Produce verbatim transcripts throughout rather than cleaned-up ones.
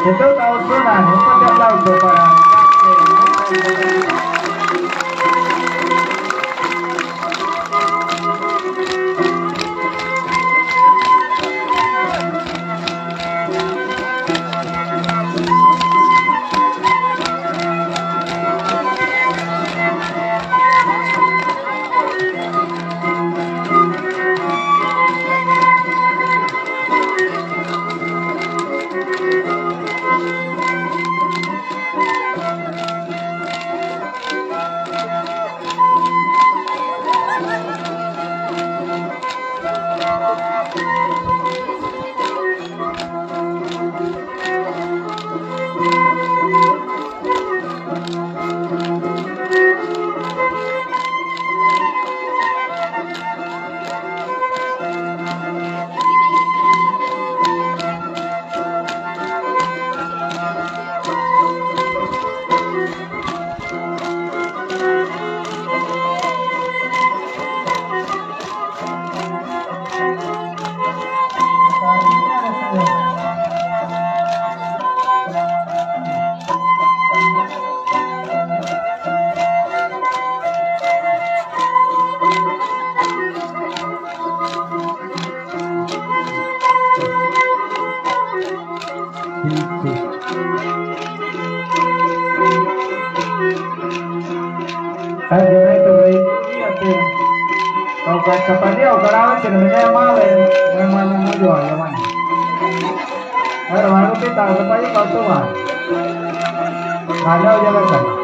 Entonces, un fuerte aplauso para Kauka Japanía, okará wete nemine'emáwe, nemine'emáwe. Pero, ano te ta, ano pa, ano pa, ano pa. Ano, ya, ya, ya.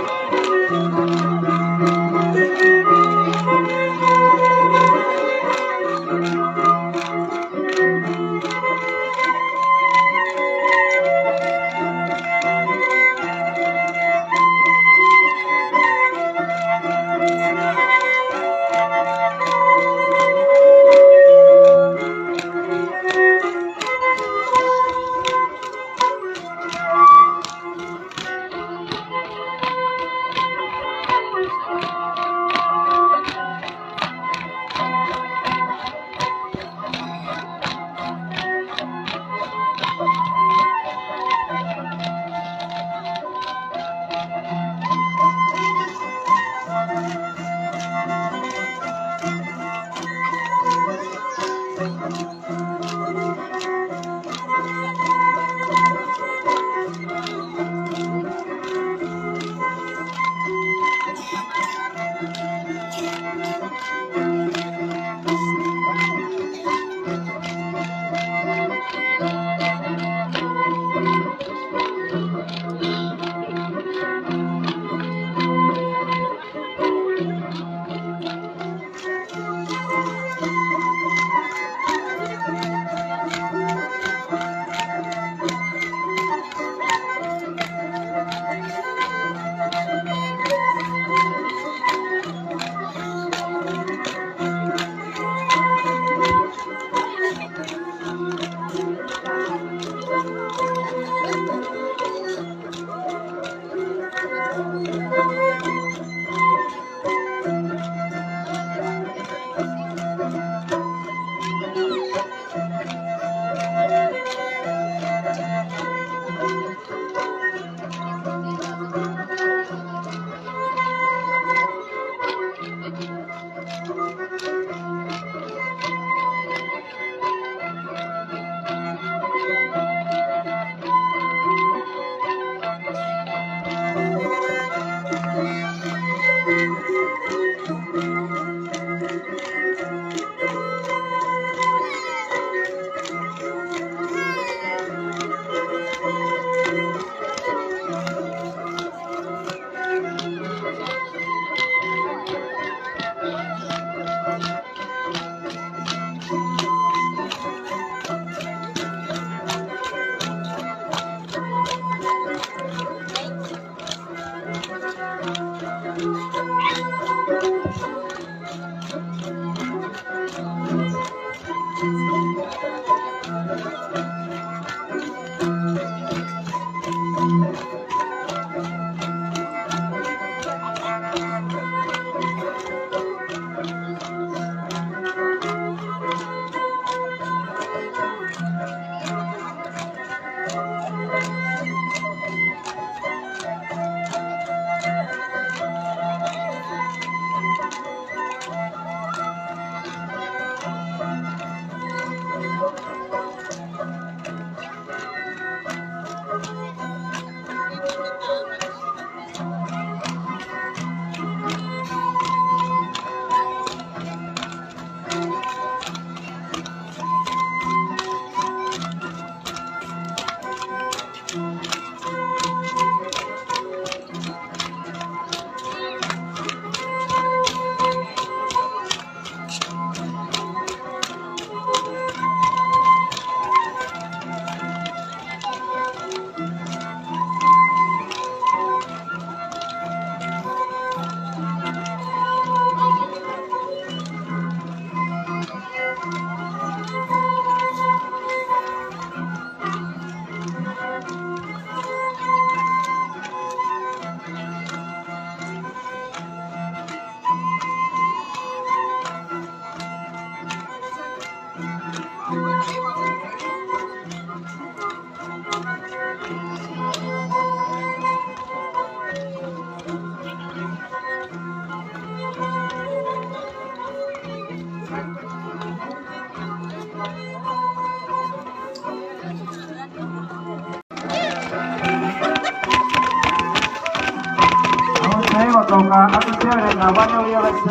Vamos a ver, toca, vamos a ver, la van a oír a veces.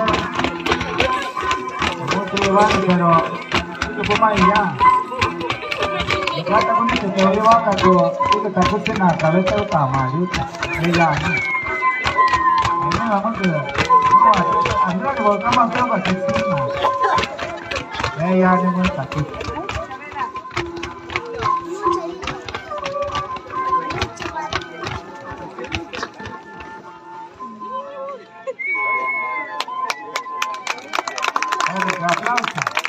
Vamos a llevar, pero esto fue más allá. Trata con este que oye vaca, pero tú te estás pusiendo la cabeza de tamalito. Ahí ya, ¿no? Ahí me vamos a quedar. No, arriba que volcamos a hacer para que encima. Ya, ya, no me está aquí. Aplauso.